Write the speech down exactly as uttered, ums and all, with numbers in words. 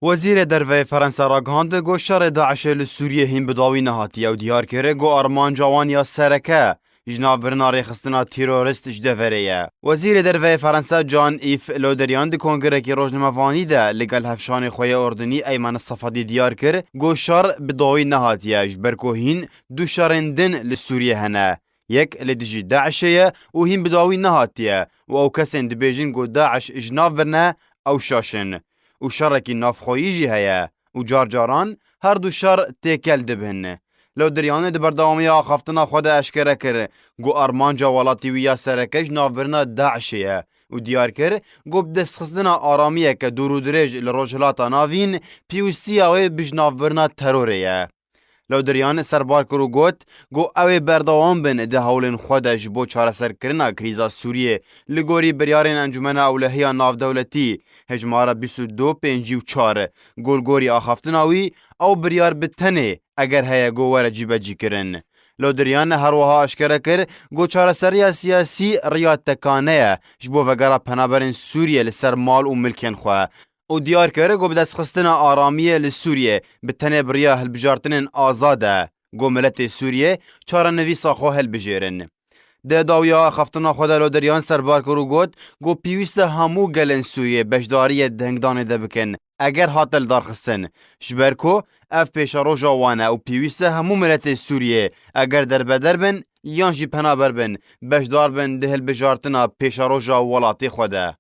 Wezîrê Derve yê Ferensa ragihand ku şerê DAIŞê li Sûriyê hîn bi dawî nehatiye û diyar kir ku armanca wan ya sereke ji navbirina rêxistina terorîst ji deverê ye. Wezîrê Derve yê Ferensa Jean-Yves Le Drian di kongrekî rojnamevanî de li gel hevşanê xwe yê Urdunî Eymen Sefadî diyar kir ku şer bi dawî nehatiye, ji ber ku hîn du şerên din li Sûriyê hene. Yek li dijî DAIŞê ye û hîn bi dawî nehatiye û ew kesên dibêjin ku DAIŞ ji nav birine, ew şaş in û şerekî navxweyî jî heye û car caran her du şer têkel dibin. Le Drian di berdewamiya axaftina xwe de eşkere kir ku armanca welatî wî ya sereke ji navbirina DAIŞê ye û diyar kir ku bi destxistina aramiyeke dûr û dirêj li Rojhilata Navîn pêwîstiya wê bi ji navbirina terorê ye. Le Drian serbar kir û got ku ew ê berdewam bin di hewlên xwe de ji bo çareserkirina krîza Sûriyê li gorî biryarên Encûmena Ewlehiya Navdewletî hejmara bîst û du pêncî û çar. Ku li gorî axaftina wî ew biryar bi tenê eger heye ku were cîbecîkirin. Le Drian her wiha eşkere kir ku çareseriya siyasî riya tekane ye ji bo vegera penaberên Sûriyê li ser mal û milkên xwe û diyar kir ku bi destxistina aramiyê li Sûriyê bi tenê bi riya hilbijartinên azad e ku miletê Sûriyê çarenivîsa xwe hilbijêrin. Di dawiya axaftina xwe de Le Drian serbar kir û got ku pêwîst e hemû gelên Sûriyê beşdariyê dengdanê de bikin, eger hate lidarxistin, ji ber ku ev pêşeroja wan e û pêwîst e hemû miletê Sûriyê, eger derbeder bin yan jî penaber bin, beşdar bin di hilbijartina pêşeroja welatê xwe de.